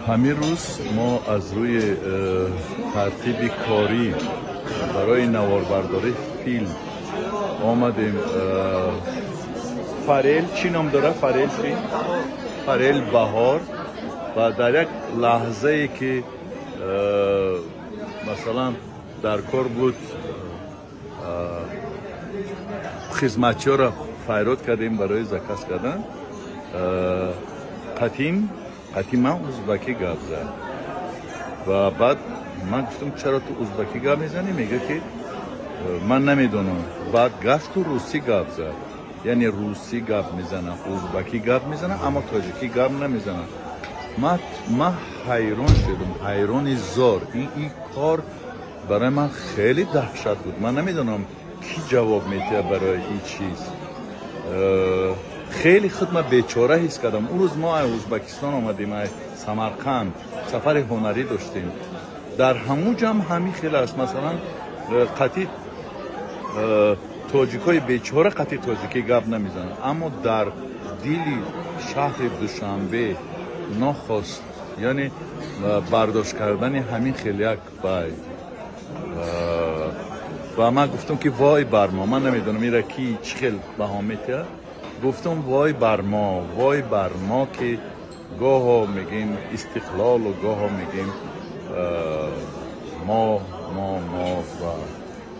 Ҳамин рӯз мо аз рӯи тартиби корӣ барои наворбардории филм омадем. Фарел чӣ ном дорад? Фарел чӣ? Фарел Баҳор. Ва дар як лаҳзае ки масалан дар кор буд, хизматчиёро файрод кардем барои заказ кардан. Қатим ман узбакӣ гап зад ва баъд ман гуфтам, чаро ту узбакӣ гап мезанӣ? Мега ки ман намедонам. Баъд гашту русӣ гап зад, яъне русӣ гап мезанам, узбакӣ гап мезанам, аммо тоҷикӣ гап намезанам. Ман ҳайрон шудам, ҳайрони зор. Ин кор барои ман хеле даҳшат буд. Ман намедонам кӣ ҷавоб медиҳад барои ин чиз. Хеле худ ман бечора ҳис кардам. Он рӯз мо аз Узбекистон омадем, аз Самарқанд сафари ҳунарӣ доштем. Дар ҳамун ҷо ҳам ҳамин хел аст. Масалан, қатъи тоҷикҳои бечора қатъи тоҷикӣ гап намезананд, аммо дар дили шаҳри Душанбе нохост, яъне бардошт кардани ҳамин хел як вай. Ва ман гуфтам ки вой бар мо. Ман намедонам ира ки чӣ хел баҳо метиҳад. Гуфтам вой бар мо, вой бар мо, ки гоҳо мегем истиқлолу гоҳо мегем мо мо мо ва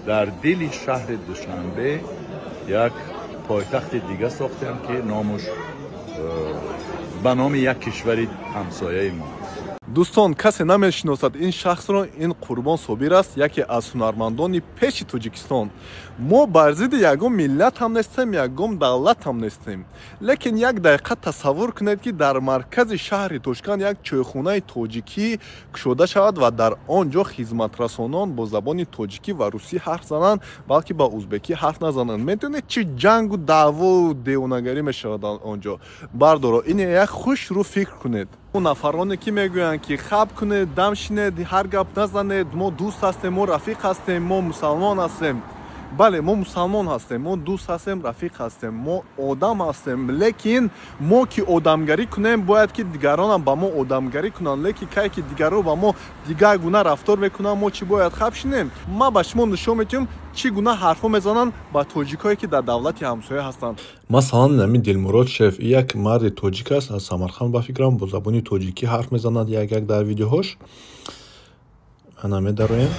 дар дили шаҳри Душанбе як пойтахти дига сохтем, ки номуш ба номи як кишвари ҳамсояи мо. Дӯстон, касе намешиносад ин шахсро. Ин Қурбон Собир аст, яке аз ҳунармандони пеши Тоҷикистон. Мо бар зидди ягон миллат ҳам нестем, ягон давлат ҳам нестем, лекин як дақиқа тасаввур кунед, ки дар маркази шаҳри Тошканд як чойхонаи тоҷикӣ кушода шавад ва дар он ҷо хизматрасонон бо забони тоҷикӣ ва русӣ ҳарф зананд, балки ба узбекӣ ҳарф назананд. Медонед, чӣ ҷангу даъвою девонагарӣ мешавад он ҷо? Бардоро, ин як хушрӯ фикр кунед. Нафароне ки мегӯянд, ки хаб кунед, дам шинед, ҳар гап назанед, мо дӯст ҳастем, мо рафиқ ҳастем, мо мусалмон ҳастем. Бале, мо мусалмон ҳастем, мо дӯст ҳастем, рафиқ ҳастем, мо одам ҳастем, лекин мо ки одамгарӣ кунем, бояд ки дигаронам ба мо одамгарӣ кунанд. Лекин кай ки дигарро ба мо дигар гуна рафтор мекунанд, мо чӣ бояд хаб шинем? Ман ба шумо нишон медиҳам, чӣ гуна ҳарфҳо мезананд ба тоҷикое, ки дар давлати ҳамсоя ҳастанд. Масалан, ҳамин Дилмурод Шеф як марди тоҷик аст аз Самарқанд, ба фикрам, бо забони тоҷикӣ ҳарф мезанад як як дар видеоҳош. Ана медароем.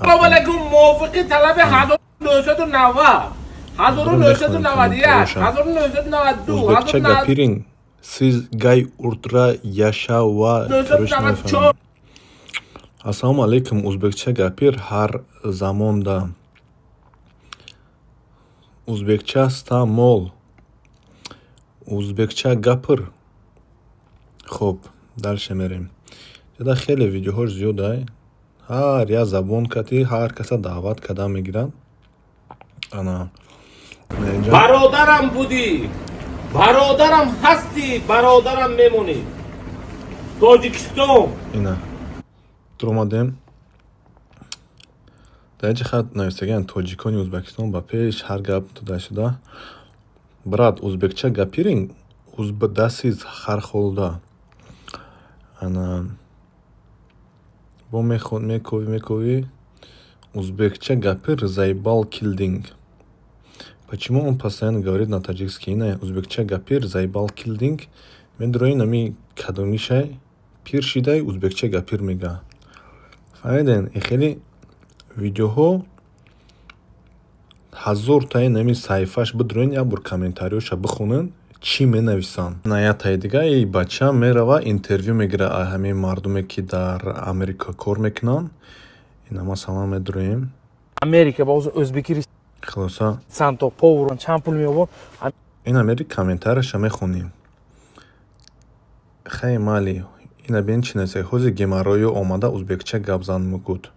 Салом алайкум, мувофиқи талаби 1990, 1991, 1992, Узбекча gapiring, siz gay urtra yasha va. Ассалому алайкум, узбекча gapir ҳар замонда. Узбекча ста мол. Узбекча gapir. Хуб, дальше мерем. Ҷада хеле видеоҳош зиёдай. Ҳар як забон кати ҳар каса даъват карда мегиранд. Ана. Бародарам будӣ, бародарам ҳастӣ, бародарам мемонӣ. Тоҷикистон. Ина. Дуромадем. Дар инҷа хат нависаган, тоҷикони Узбекистон ба пеш, ҳар гап дода шуда. Брат, узбекча gapiring, узбдасиз хархолда. Ана бо мековӣ, мековӣ. Узбекча gapir, заебал килдинг. Почему он постоянно говорит на таджикский? Ина узбекча gapir, заебал килдинг. Медрои нами кадомишай пир шидай узбекча gapir мега. Фаҳмиден? И хеле видеоҳо ҳазортаи нами саҳифааш бидроен, як бор комментариёша бихонен, чӣ менависанд. На ятаи дига и бача мерава, интервю мегира аз ҳамин мардуме, ки дар Америка кор мекунанд. Ина, масалан, медроем. Америка боз ӯзбеки. Хулоса, санто повар чанд пул меёбад? Ин амери комментарияша мехонем. Хай, мали, ина бин, чӣ нависа: ҳози геморрою омада узбекча гап зан мегӯд.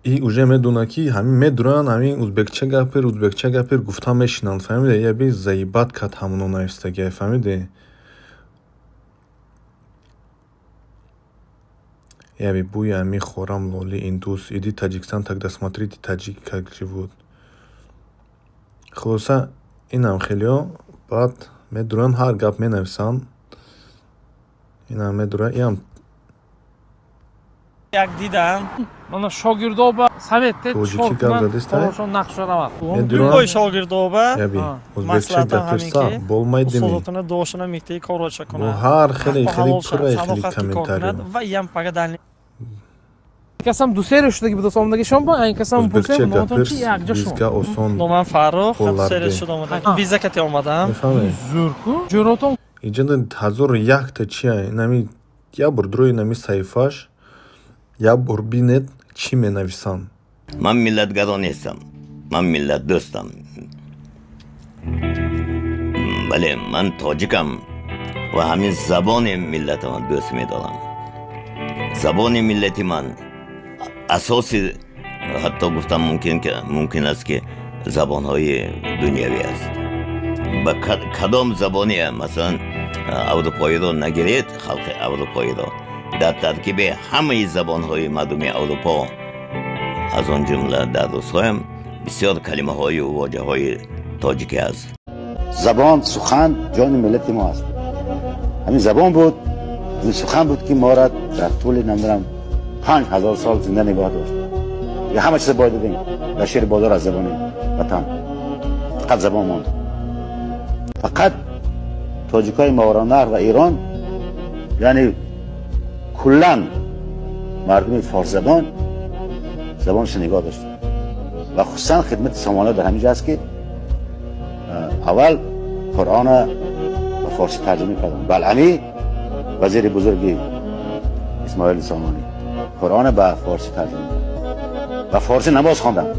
И уже медона, ки ҳамин медуранд, ҳамин узбекча gapir, узбекча gapir гуфта мешинанд. Фаҳмиде? Яби заебать кад ҳамоно навистагия, фаҳмиде? Яби буи ами хорам лоли индус, иди Таджикистан, тогда смотрите, таджики как живут. Хулоса, инам хелео Баъд медуранд, ҳар гап менависанд. Инам медура, иам. Як дидам. Мана шогирдоба совет дед. Тоҷикӣ гап задистай? Нақша равад. Любой шогирдоба яби ӯзбекча гапирса болмайдими? Устодотона дошана мекти короча кунад. Ҳар хеле хеле пурра хеле комментарио. Ва ям пага дальний. Касам ду сери шудаги буд омадагишон ба айн касам ӯзбекча гапирс бизга осон. Номам Фаррух, сери шуд омадам. Виза кати омадам. Мефаҳмед? Зӯрку ҷӯротон. Иҷода ҳазору якта чия. Инами як бор дурои инами саҳифааш, як бор бинед, чӣ менависанд. Ман миллатгаро нестам, ман миллатдӯстам. Бале, ман тоҷикам ва ҳамин забони миллатама дӯст медорам. Забони миллати ман асоси, ҳатто гуфтам мумкин аст, ки забонҳои дунявӣ аст. Ба кадом забоне, масалан, аврупоиро нагиред, халқи аврупоиро дар таркиби ҳамаи забонҳои мардуми Аврупо, аз он ҷумла дар русҳоям, бисёр калимаҳою воҷаҳои тоҷикӣ аст. Забон, сухан ҷони миллати мо аст. Ҳамин забон буд, ҳамин сухан буд, ки моро дар тӯли, намедонам, 5000 сол зинда нигоҳ дошт. Я ҳама чиза бояд дидем дар шери бозор аз забони ватан фақат забон монд. Фақат тоҷикҳои Мовароуннаҳр ва Эрон, яъне куллан мардуми форсзабон, забонашро нигоҳ дошт. Ва хусусан хидмати Сомона дар ҳамин ҷо аст, ки аввал Қуръона ба форсӣ тарҷума карданд. Балъамӣ, вазири бузурги Исмоили Сомонӣ, Қуръона ба форсӣ тарҷума кард, ба форсӣ намоз хонданд.